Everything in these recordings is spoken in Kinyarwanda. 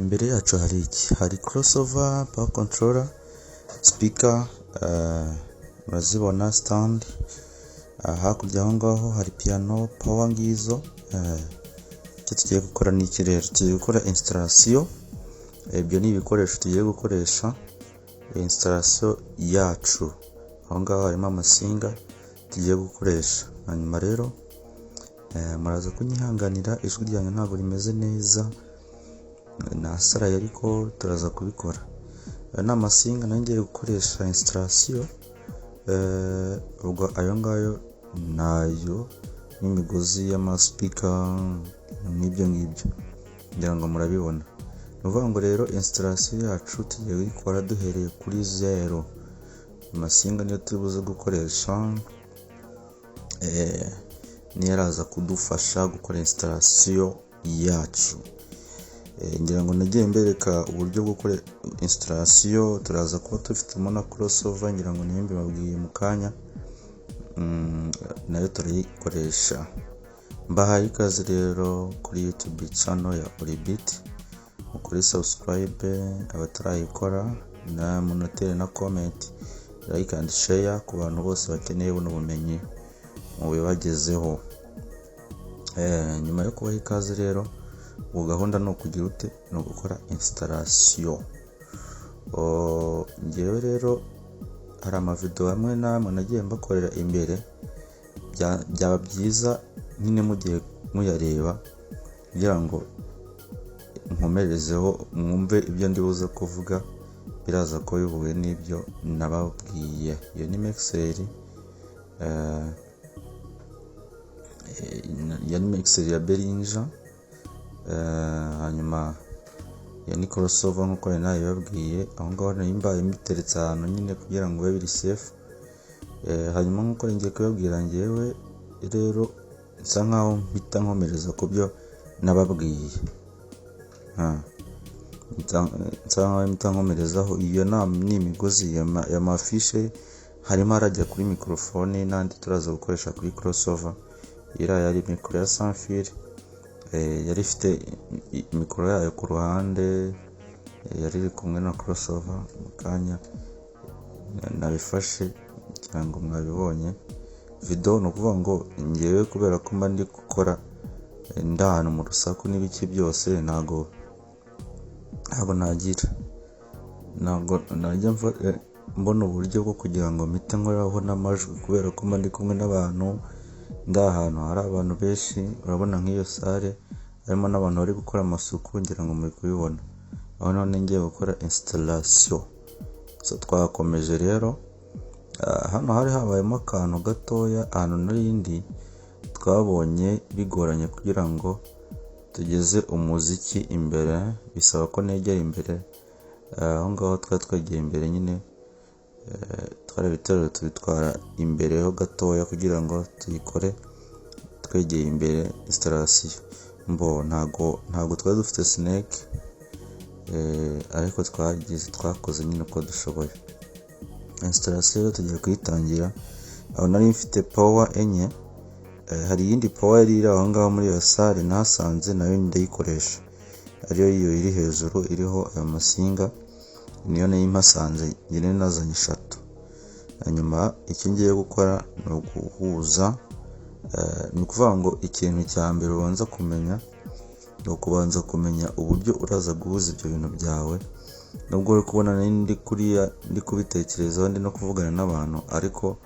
Imbere yacu hari iki? Hari crossover, power controller, speaker, murazibona, stand. Hakurya aho ngaho hari piano, power ngizo. Icyo tugiye gukora ni iki rero? Tugiye gukora installation. Ibyo ni ibikoresho tugiye gukoresha installation yacu. Aho ngaho harimo amasinga tugiye gukoresha. Hanyuma rero muraza kunyihanganira, ijwi ryanjye ntabwo rimeze neza, nasaraye, ariko turaza kubikora. Aya ni amasinga nayo ngiye gukoresha installation. Ubwo ayo ngayo nayo n'imigozi y'amaspeaker nk'ibyo ngibyo, ngira ngo murabibona. Ni ukuvuga ngo rero installation yacu tugiye kuyikora duhereye kuri zero. Amasinga niyo turi buze gukoresha, niyo araza kudufasha gukora installation yacu. Ngira ngo nagiye mbereka uburyo bwo gukora installation. Turaza kuba dufitemo na crossover, ngira ngo niyo mbibabwiye mu kanya, nayo turayikoresha. Mbahaye ikaze rero kuri YouTube channel ya Oribit, mukore subscribe abatarayikora, na munatere na comment, like and share ku bantu bose bakeneye buno bumenyi, mubibagezeho. Nyuma yo kubaha ikaze rero, ubu gahunda ni ukugira ute? Ni ugukora installation. Ngewe rero hari amavideo amwe n'amwe nagiye mbakorera imbere, byaba byiza nyine mugiye muyareba kugira ngo nkomerezeho mwumve ibyo ndi buze kuvuga, biraza kuba bihuye n'ibyo nababwiye. Iyo ni mixer, iyo ni mixer ya Behringer. Hanyuma iyo ni crossover nk'uko nari nabibabwiye. Aho ngaho nari mbaye mbiteretse ahantu nyine kugira ngo bibe biri safe. Hanyuma nk'uko ngiye kubabwira, ngewe rero nsa nkaho mpita nkomereza ku byo nababwiye. Nsa nkaho mpita nkomerezaho. Iyo ni imigozi ya mafishe, harimo arajya kuri mikorofone n'andi turaza gukoresha kuri crossover. Iriya yari mikoro ya sans fil, yari ifite mikoro yayo ku ruhande, yari iri kumwe na crossover. Mu kanya nabifashe kugira ngo mwabibonye video. Ni ukuvuga ngo ngewe kubera ko mba ndi gukora ndi ahantu mu rusaku n'ibiki byose, ntabwo nagira, ntabwo najya mbona uburyo bwo kugira ngo mpite nkoraho n'amajwi, kubera ko mba ndi kumwe n'abantu, ndi ahantu hari abantu benshi. Urabona nk'iyo salle harimo n'abantu bari gukora amasuku, ngira ngo muri kubibona aho. None ngiye gukora installation. So twakomeje rero. Hano hari habayemo akantu gatoya ahantu narindi twabonye bigoranye kugira ngo tugeze umuziki imbere, bisaba ko negera imbere. Aho ngaho twari twegeye imbere nyine, twarabiteruye tubitwara imbere ho gatoya kugira ngo tuyikore twegeye imbere installation. Mbo ntago twari dufite snake, ariko twagize, twakoze nyine uko dushoboye. Installation rero tugiye kuyitangira. Aho nari mfite power enye, hari iyindi power yari iri aho ngaho muri iyo salle nahasanze, nayo ndayikoresha, ariyo iyo iri hejuru iriho ayo masinga, niyo nari mpasanze. Njye nari nazanye eshatu. Hanyuma icyo ngiye gukora ni uguhuza. Ni ukuvuga ngo ikintu cya mbere ubanza kumenya ni ukubanza kumenya uburyo uraza guhuza ibyo bintu byawe. Nubwo uri kubona nari ndi kuriya ndi kubitekerezaho, ndi no kuvugana n'abantu, ariko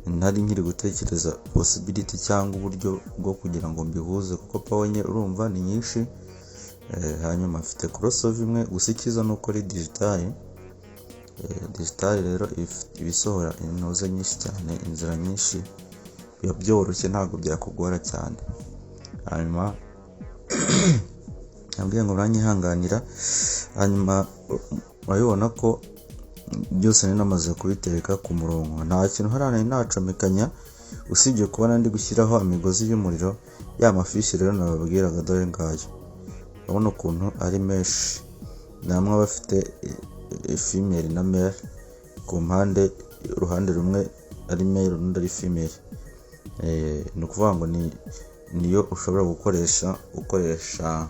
ntari nkiri gutekereza possibility cyangwa uburyo bwo kugira ngo mbihuze, kuko power enye urumva ni nyinshi. Hanyuma mfite crossover imwe gusa. Icyiza ni uko ari digital. Digital rero iba isohora intuze nyinshi cyane, inzira nyinshi, biba byoroshye, ntabwo byakugora cyane. Hanyuma nabwiye ngo muranyihanganira. Hanyuma urabibona ko byose nari namaze kubitereka ku murongo, nta kintu hariya nari nacomekanya usibye kubona ndi gushyiraho imigozi y'umuriro. Ya mafishi rero nababwiraga, dore ngayo, urabona ukuntu ari menshi. Ni amwe aba afite female na male ku mpande, uruhande rumwe ari male, urundi ari female. Ni ukuvuga ngo ni niyo ushobora gukoresha, ukoresha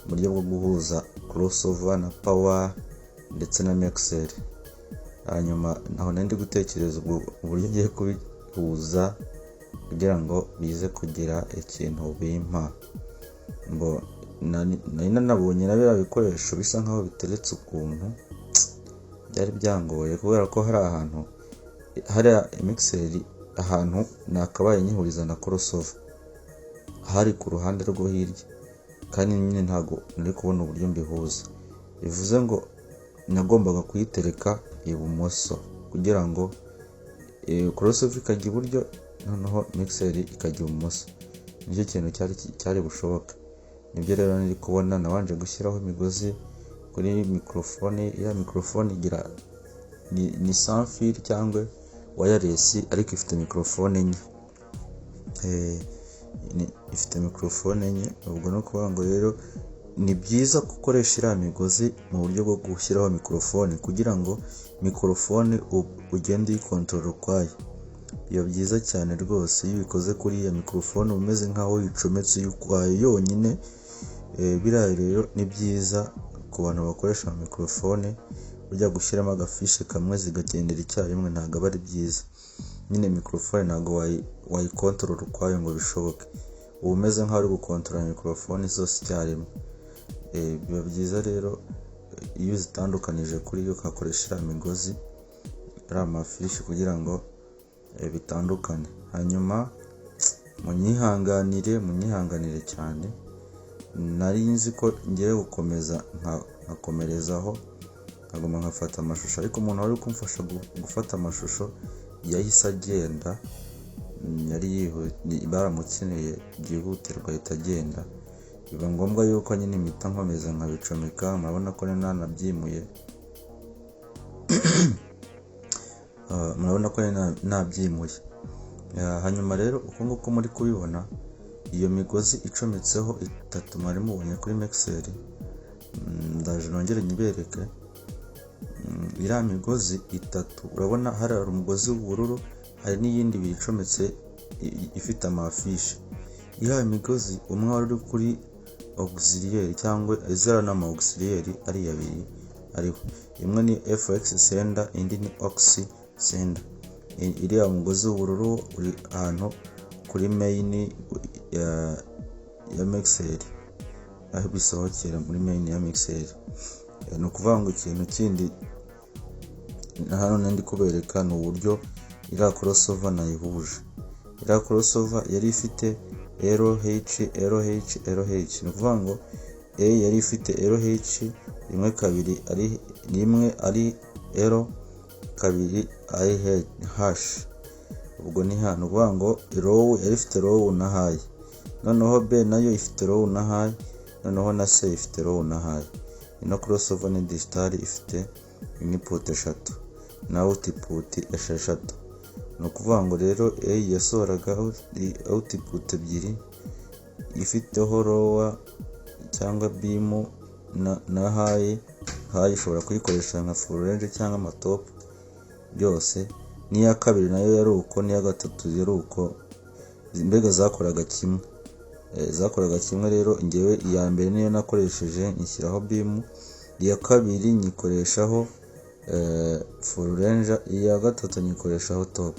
uburyo bwo guhuza. crossover na power ndetse na mixer. Hanyuma naho nari ndi gutekereza uburyo ngiye kubihuza kugira ngo bize kugira ikintu bimpa. Ngo nari nanabonye na biriya bikoresho bisa nkaho biteretse ukuntu, byari byangoye kubera ko hari ahantu hari mixer, ahantu nakabaye nyihuriza na crossover hari ku ruhande rwo hirya, kandi nyine ntabwo nari kubona uburyo mbihuza. Bivuze ngo nagombaga kuyitereka ibumoso kugira ngo crossover ikajya iburyo, noneho mixer ikajya ibumoso. Nicyo kintu cyari bushoboke. Nibyo rero nari kubona. Nabanje gushyiraho imigozi kuri mikorofone. Iriya mikorofone igira ni sans fil cyangwa wireless, ariko ifite mikorofone enye. Ifite mikorofone enye. Ubwo ni ukuvuga ngo rero ni byiza gukoresha iriya migozi mu buryo bwo gushyiraho mikorofone, kugira ngo mikorofone ugende uyikontorora ukwayo. Biba byiza cyane rwose iyo ubikoze kuri iyo mikorofone, uba umeze nk'aho uyicometse ukwayo yonyine. Biriya rero ni byiza ku bantu bakoresha mikorofone. Ujya gushyiramo agafishi kamwe zigagendera icyarimwe, ntabwo aba ari byiza. Nyine mikorofone ntabwo wayikontorora ukwayo ngo bishoboke, uba umeze nk'aho uri gukontorora mikorofone zose icyarimwe. Biba byiza rero iyo uzitandukanije kuri yo, ugakoresha iriya migozi, ariya mafishi, kugira ngo bitandukane. Hanyuma munyihanganire, munyihanganire cyane. Nari nzi ko ngiye gukomeza nkakomerezaho, nkaguma nkafata amashusho, ariko umuntu wari kumfasha gufata amashusho yahise agenda. Yari baramukeneye byihutirwa, ahita agenda. Biba ngombwa yuko nyine mpita nkomeza nkabicomeka. Murabona ko nanabyimuye, murabona ko nabyimuye. Hanyuma rero uko nguko muri kubibona, iyo migozi icometseho itatu mwari mubonye kuri mixer, ndaje nongere nyibereke. Iriya migozi itatu urabona hari umugozi w'ubururu, hari n'iyindi ibiri icometse ifite amafishi. Iriya migozi, umwe wari uri kuri auxiliary, cyangwa iziriya ni ama auxiliary ariya abiri ariho, imwe ni FX sender, indi ni aux sender. Iriya mugozi w'ubururu uri ahantu kuri main ya mixer, aho bisohokera muri main ya mixer. Ni ukuvuga ngo ikintu kindi hano ndi kubereka ni uburyo iriya crossover nayihuje. Iriya crossover yari ifite LH, LH, LH. Ni ukuvuga ngo A yari ifite LH rimwe, kabiri ari rimwe, ari L, kabiri ari H. Ubwo ni H. Ni ukuvuga ngo low yari ifite low na high, noneho B nayo ifite low na high, noneho na C ifite low na high. Ino crossover ni digital, ifite input eshatu na output esheshatu. Ni ukuvuga ngo rero A yasohoraga output ebyiri, ifiteho lower cyangwa beam na high. High ushobora kuyikoresha nka full range cyangwa ama top byose. N'iya kabiri nayo yari uko, n'iya gatatu yari uko. Mbega zakoraga kimwe, zakoraga kimwe. Rero ngewe iya mbere niyo nakoresheje nyishyiraho beam, iya kabiri nyikoreshaho full range, iya gatatu nyikoreshaho top.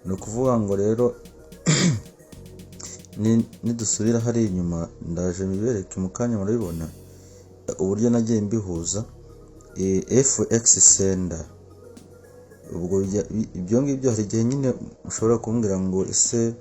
Ni ukuvuga ngo rero nidusubira hariya inyuma, ndaje mbibereke mu kanya, murabibona uburyo nagiye mbihuza. FX sender, ubwo ibyo ngibyo hari igihe nyine ushobora kumbwira ngo ese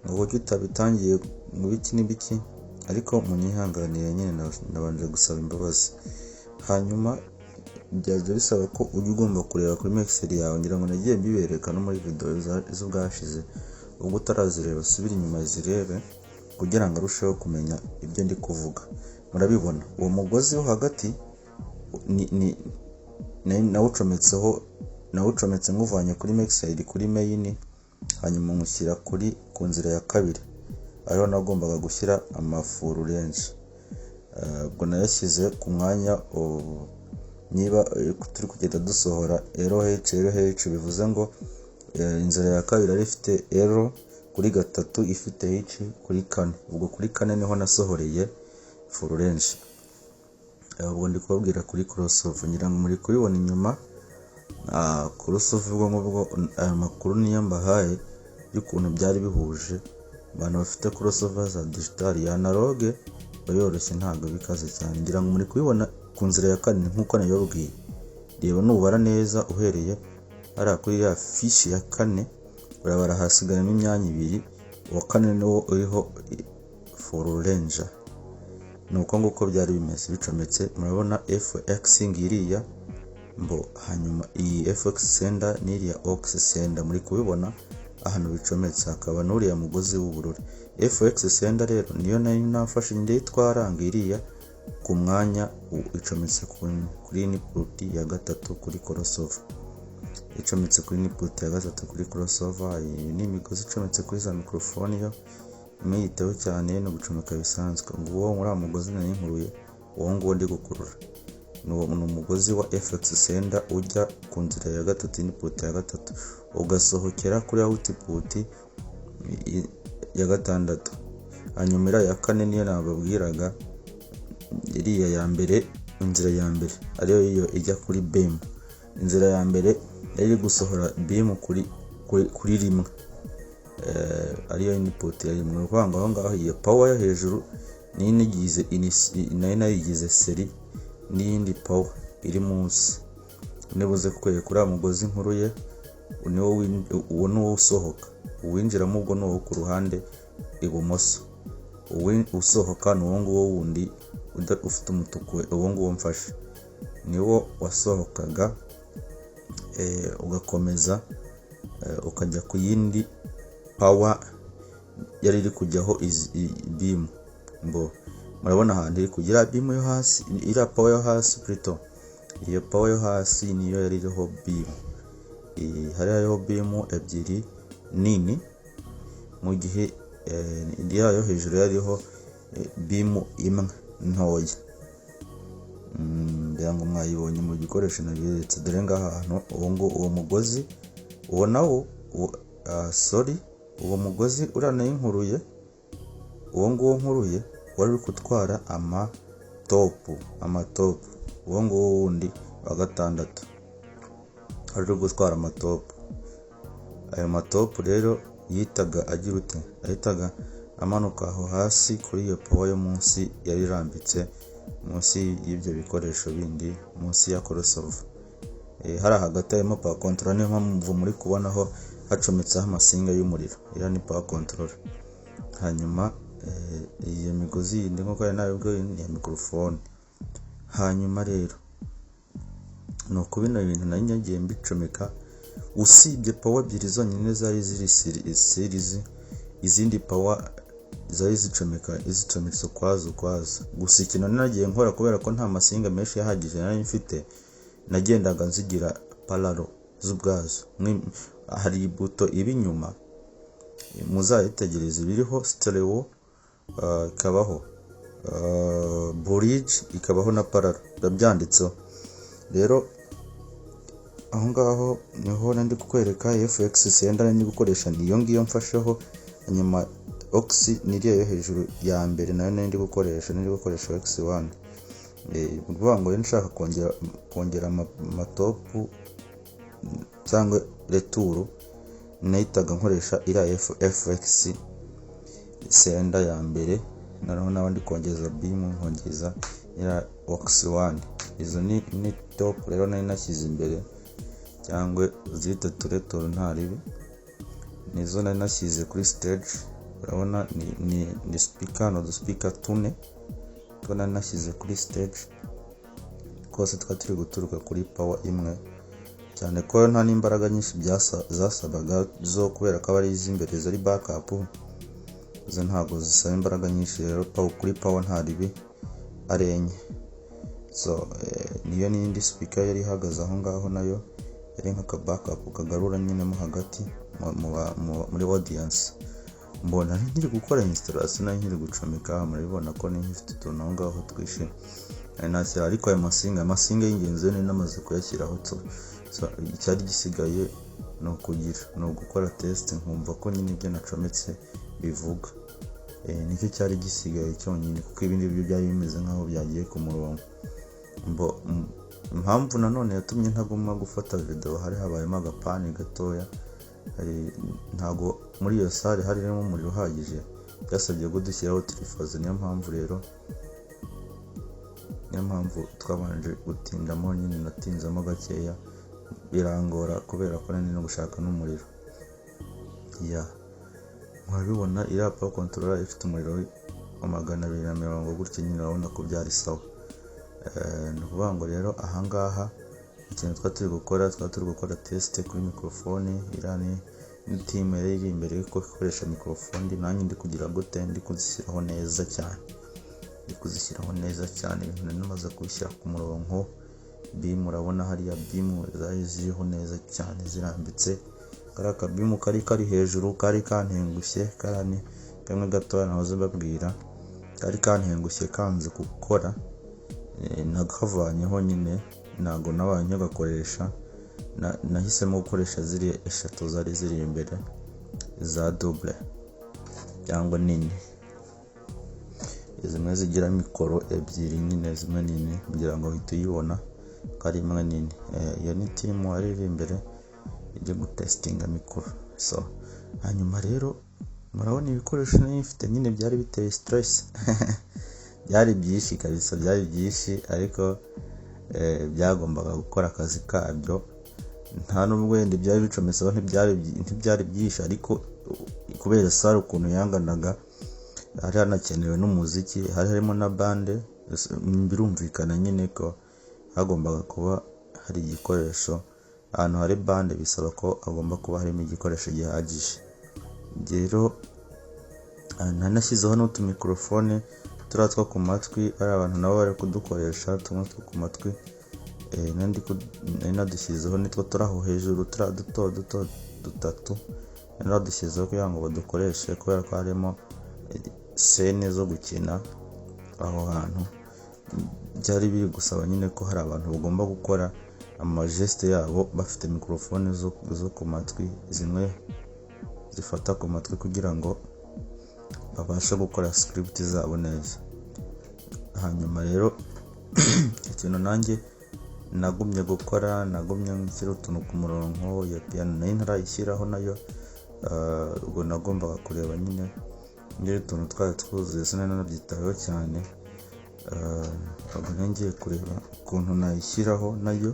ngo kuki utabitangiye, ngo biki n'ibiki, ariko munyihanganire nyine, nabanje gusaba imbabazi. Hanyuma byajya bisaba ko ujya ugomba kureba kuri mixer yawe. Ngira ngo nagiye mbibereka no muri video z'ubwashize. Ubwo utarazireba, subira inyuma zirebe kugira ngo arusheho kumenya ibyo ndi kuvuga. Murabibona uwo mugozi wo hagati ni nawucometseho, nawucometse nkuvanye kuri mixer kuri main, hanyuma nywushyira kuri ku nzira ya kabiri, ariho nagombaga gushyira ama full range. Ubwo nayashyize ku mwanya, niba turi kugenda dusohora LH, LH, bivuze ngo inzira ya kabiri ari ifite L kuri gatatu, ifite H kuri kane. Ubwo kuri kane niho nasohoreye full range. Ubwo ndi kubabwira kuri crossover, ngira ngo muri kubibona inyuma. Crossover, ubwo ngubwo aya makuru niyo mbahaye y'ukuntu byari bihuje. Abantu bafite crossover za digital, ya analogue iba yoroshye, ntabwo bikaze cyane. Ngira ngo muri kubibona ku nzira ya kane nk'uko nabibabwiye. Reba, nubara neza uhereye hariya kuri ya fiche ya kane, urabara hasigaramo imyanya ibiri, uwa kane niwo uriho full range. Ni uko nguko byari bimeze bicometse. Murabona FX ngiriya mbo, hanyuma iyi FX sender n'iriya aux sender, muri kubibona ahantu bicometse, hakaba n'uriya mugozi w'ubururu. FX sender rero niyo nari nafashe ndayitwara, ngiriya ku mwanya icometse kuri input ya gatatu kuri crossover, icometse kuri input ya gatatu kuri crossover. Iyi ni imigozi icometse kuri za microphone, yo mwiyiteho cyane, no gucomeka bisanzwe. Nguwo muri mugozi nari nkuruye, uwo nguwo ndi gukurura ni umugozi wa FX sender ujya ku nzira ya gatatu, input ya gatatu, ugasohokera kuri output ya gatandatu. Hanyuma iriya ya kane niyo nababwiraga, iriya ya mbere, inzira ya mbere ariyo iyo ijya kuri beam. Inzira ya mbere yari iri gusohora beam kuri rimwe, ariyo input ya rimwe. Ni ukuvuga ngo aho ngaho iyo power yo hejuru niyo inagize, nayo nayigize série n'iyindi power iri munsi. Nibuze kukwereka uriya mugozi nkuruye, uwo ni wo usohoka. Uwinjiramo ubwo ni uwo ku ruhande ibumoso, usohoka ni uwo nguwo wundi ufite umutuku, uwo nguwo mfashe niwo wasohokaga, ugakomeza ukajya ku yindi power yari iri kujyaho beam. Ngo murabona ahantu iri kujya iriya beam yo hasi, iriya power yo hasi plutôt. Iyo power yo hasi niyo yari iriho beam. Hari hariho beam ebyiri nini, mu gihe iriya yo hejuru yariho beam imwe ntoya. Ngira ngo mwayibonye mu gikoresho naberetse. Dore ngaha hantu uwo mugozi, uwo nawo, sorry, uwo mugozi uriya nayinkuruye, uwo nguwo nkuruye wari uri gutwara ama top. Uwo nguwo wundi wa gatandatu wari uri gutwara ama top. Ayo ma top rero yitaga agira ute? Yahitaga amanuka aho hasi kuri iyo power yo munsi yari irambitse munsi y'ibyo bikoresho bindi, munsi ya crossover. Hariya hagati harimo power control, niyo mpamvu muri kubonaho hacometseho amasinga y'umuriro. Iriya ni power control. Hanyuma iyo migozi yindi, nk'uko nari nabibwiye, ni iya microphone. Hanyuma rero ni uko bino bintu nari nagiye mbicomeka, usibye power ebyiri zonyine zari ziri series, izindi power zari zicomeka, zicometse ukwazo ukwazo. Gusa ikintu nagiye nkora, kubera ko nta masinga menshi ahagije nari mfite, nagendaga nzigira parallel z'ubwazo. Hari buto iba inyuma, muzayitegereze, biriho stereo, ikabaho bridge, ikabaho na parallel, biba byanditseho. Rero aho ngaho niho nari ndi kukwereka FX sender nari ndi gukoresha, niyo ngiyo mfasheho. Hanyuma aux ni iriya yo hejuru ya mbere, nayo nari ndi gukoresha, nari gukoresha aux 1. Ni ukuvuga ngo rero nshaka kongera ama top cyangwa retour, nahitaga nkoresha iriya FX sender ya mbere, noneho naba ndi kongeza beam nkongeza iriya aux 1. Izo ni top rero nari nashyize imbere, cyangwa uzite retour, nta ribi, nizo nari nashyize kuri stage. Urabona ni speaker, ni uduspeaker tune two nari nashyize kuri stage, twose twari turi guturuka kuri power imwe, cyane ko nta n'imbaraga nyinshi zasabaga zo, kubera ko aba ari iz'imbere zari backup, zo ntabwo zisaba imbaraga nyinshi. Rero kuri power nta ribi ari enye. So niyo n'indi speaker yari ihagaze aho ngaho, nayo yari nk'aka backup kagarura nyine mo hagati muri audience. Mbona nkiri gukora installation, nari nkiri gucomeka, murabibona ko nari nkifite utuntu aho ngaho twinshi nari nashyira, ariko ayo masinga y'ingenzi yo nari namaze kuyashyiraho. So icyari gisigaye ni ukugira ni ugukora test, nkumva ko nyine ibyo nacometse bivuga. Nicyo cyari gisigaye cyonyine, kuko ibindi byo byari bimeze nk'aho byagiye ku murongo. Impamvu nanone yatumye ntaguma gufata video, hari habayemo agapani gatoya. Ntago muri iyo salle harimo umuriro uhagije, byasabye ko dushyiraho triphasé. Niyo mpamvu rero, niyo mpamvu twabanje gutindamo nyine, natinzemo gakeya birangora kubera ko nari no gushaka n'umuriro. Ya, murabibona iriya power controller ifite umuriro wa 250 gutya nyine, urabona ko byari sawa. Ni ukuvuga ngo rero ahangaha ikintu twari turi gukora, twari turi gukora test kuri microphone. Iriya ni team yari iri imbere yo gukoresha microphone, nanjye ndi kugira gute, ndi kuzishyiraho neza cyane, ndi kuzishyiraho neza cyane. Ibintu nari namaze kubishyira ku murongo. Boom, urabona hariya boom zari ziriho neza cyane zirambitse. Kariya kaboom kari kari hejuru kari kantengushye, kariya ni kamwe gatoya nahoze mbabwira, kari kantengushye kanze gukora. Nakavanyeho nyine, ntabwo nabaye nkagakoresha. Nahisemo gukoresha ziriya eshatu zari ziri imbere za double cyangwa nini, zimwe zigira mikoro ebyiri nyine, zimwe nini, kugira ngo uhite uyibona ko ari imwe nini. Iyo ni team yari iri imbere ijya gutesitinga mikoro. So hanyuma rero murabona ibikoresho nari mfite nyine byari biteye stress, byari byinshi kabisa, byari byinshi, ariko byagombaga gukora akazi kabyo. Nta nubwo wenda ibyari bicometseho ntibyari byinshi, ariko kubera salle ukuntu yanganaga, hari hanakenewe n'umuziki, hari harimo na band. Birumvikana nyine ko hagombaga kuba hari igikoresho. Ahantu hari band bisaba ko hagomba kuba harimo igikoresho gihagije. Rero nanashyizeho n'utumikorofone turiya two ku matwi, bariya abantu nabo bari kudukoresha tumwe two ku matwi. Nari nadushyizeho, nitwo turi aho hejuru, turiya duto duto dutatu nari nadushyizeho kugira ngo badukoreshe, kubera ko harimo scène zo gukina aho hantu. Byari biri gusaba nyine ko hari abantu bagomba gukora amagestes yabo bafite mikorofone zo ku matwi, zimwe zifata ku matwi, kugira ngo babashe gukora script zabo neza. Hanyuma rero ikintu nanjye nagumye gukora, nagumye nshyira utuntu ku murongo. Iyo piyano nayo ntarayishyiraho nayo, ubwo nagombaga kureba nyine niba utuntu twari twuzuye, sinari nanabyitayeho cyane. Ubwo nari ngiye kureba ukuntu nayishyiraho nayo.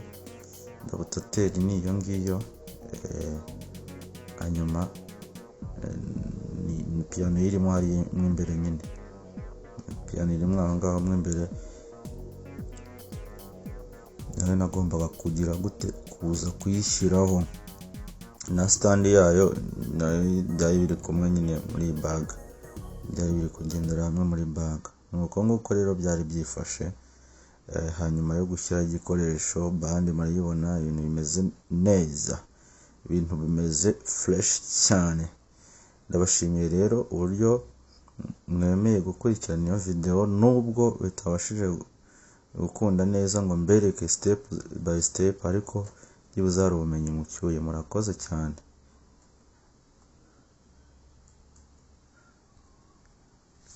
Adaptateur ni iyo ngiyo. Hanyuma ni piyano irimo hariya mo imbere nyine, piyano irimo aho ngaho mo imbere. Nayo nagombaga kugira gute, kuza kuyishyiraho na stand yayo, nayo byari biri kumwe nyine muri iyi bag, byari biri kugendera hamwe muri bag. Ni uko nguko rero byari byifashe. Hanyuma yo gushyiraho igikoresho, band murayibona, ibintu bimeze neza, ibintu bimeze fresh cyane. Ndabashimiye rero uburyo mwemeye gukurikirana iyo videwo, nubwo bitabashije gukunda neza ngo mbereke step by step, ariko byibuze hari ubumenyi mucyuye. Murakoze cyane.